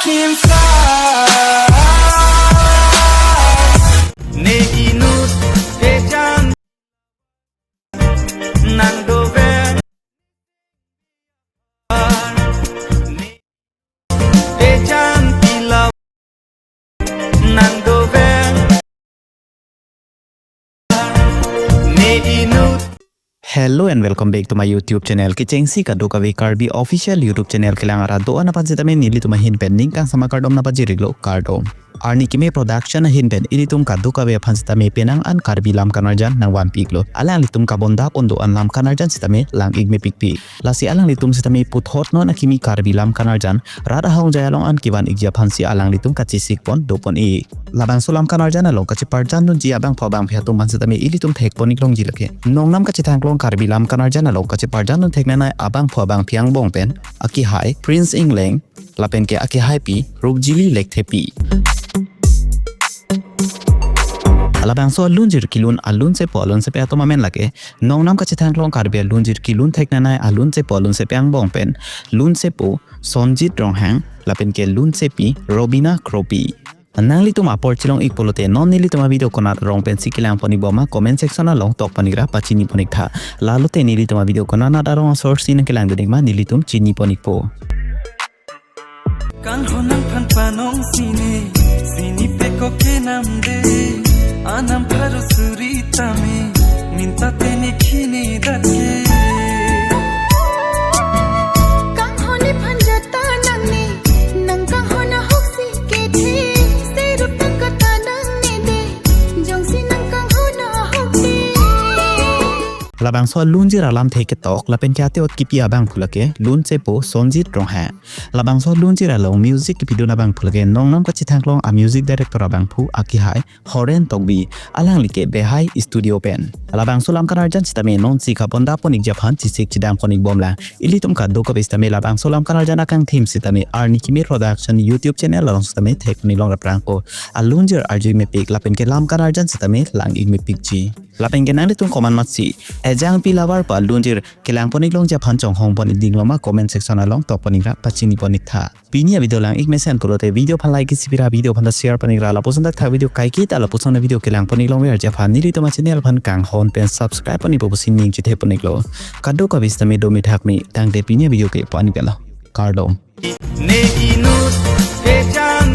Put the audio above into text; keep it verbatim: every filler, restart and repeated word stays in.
Kim fly. Ne inut ejan nang dover. Ne ejan pilaw nang dover. Ne inut. Hello and welcome back to my YouTube channel. Kechengsi kadokave Karbi official YouTube channel kelang arat do-an aphan sitame nelitum ahin pen ningkang sama kardom nangpajir-iklo, kardom. Arni Keme Production ahin pen ilitum kadokave aphan sitame penang an Karbi lam kanarjan nangvanpi-iklo. Alanglitum kabonda pon do-an lam kanarjan sitame lang-ik mepikpik. Lasi alanglitum sitame puthot non akimi Karbi lam kanarjan rat ahongjai along an kevan-ikji aphansi alanglitum kachesik pon dopon-ik. Labangso lam kanarjan along kacheparjandunji abangphu abangphi atum aphan sitame ilitum thekpon-ik longji lake. Nongnam kachethangklong Karbi lam kanarjan along kacheparjandun theknanei abangphu abangphi angbong pen akehai Prince Engleng, lapen ke akehaipi Rupjili Lekthepi. Labangso alunjir kelun alunsepo alunsepi atum amen lake nongnam kachethangklong Karbi alunjir kelun theknanei alunsepo alunsepi angbong pen lunsepo Sonjit Ronghang, lapen ke lunsepi Robina Kropi. Nanglitum apor chelong-ik pulote non nelitum avideo konat arong pensi kelangpon-ik bom ma comment section along tokpon-ik ra pachinipon-ik tha. Lalote nelitum avideo konat arong asor si nangkelangdun-ik ma nelitum chinipon-ikpo. Kanghon nangphan panong sine, sini pekok kenam de, anam pharo suri tame, minta tene khini dake. Kanghon iphan jata nangne, nang kanghon ahok si kethe, serup tangka ta nangne de, jongsi nang kanghon ahok de. Labangso alunjir alamthe ketok lapen ke ate-ot kipi abangphu lake lunsepo Sonjit Ronghang. Labangso alunjir along music kepidun abangphu lake nongnam kachethangklong a music director abangphu akehai Horen Tokbi, alangli ke Behai Studio pen. Labangso lam kanarjan sitame nonsi kabonda pon-ikji aphan chesik chedangpon-ik bomlang. Ilitum kadokave sitame labangso lam kanarjan akangthim sitame Arni Keme Production YouTube channel along sitame thekpon-ik longrap prangpo. Alunjir arju mepik lapen ke lam kanarjan sitame lang-ik mepikji. Lapen ke nanglitum komat matsi ejang pilavar pa lunjir kelangpon-ik longji aphan chonghongpon-ik dinglo ma comment section along tokpon-ik ra pachinipon-ik tha. Pini avideo lang-ik mesen pulote video aphan like isi pi ra, video aphan ta share pon-ik ra, lapuson thakthak video kaike ta lapuson avideo kelangpon-ik longverji aphan nelitum achannel aphan kanghon pen subscribe pon-ikpo pusi ning chethepon-iklo. Kadokave sitame do me thak me, tangte pini avideo ke pon-ik lo. Kardom. Ne inut ejan